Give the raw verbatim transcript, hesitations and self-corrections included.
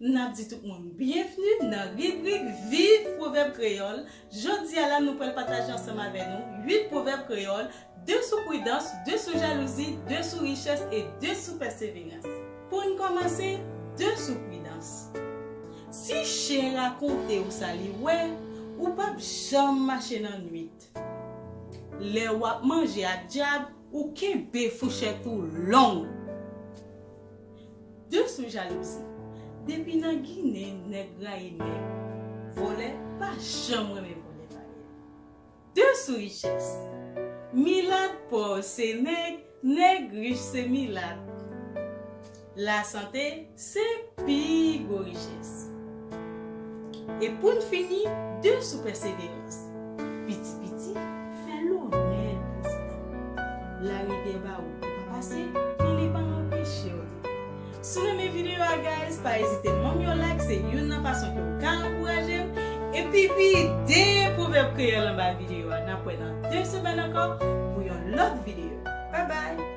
N ap di tout moun byenvni nan ribrik Viv Pwovèb Kreyòl. Jodi a la, nou pral pataje ansanm avè nou uit pwovèb kreyòl, de sou pridans, de sou jalouzi, de sou richès e de sou pèseverans. Pou n kòmanse, de sou pridans. Si chen rakonte w sa li wè, ou p ap janm mache nan nwit. Lè w ap manje ak dyab, ou kenbe fouchèt ou long. De sou jalouzi. Depi nan Ginen, nèg rayi nèg. Vòlè pa janm renmen vòlè parèy. De sou richès. Milat pòv se nèg, nèg rich se milat. Lasante se pi gwo richès. E pou n fini, de sou pèseverans. Piti piti, fè lonè pèseverans. Lari dèyè ba ou pa pase, men li pa anpeche w. Si w renmen videyo a, guys, pa ezite ban m yon like, se youn nan fason ke w ka ankouraje m. Epi vide pwovèb kreyòl anba videyo a. N ap wè nan de semèn ankò pou yon lòt videyo. Bye bye!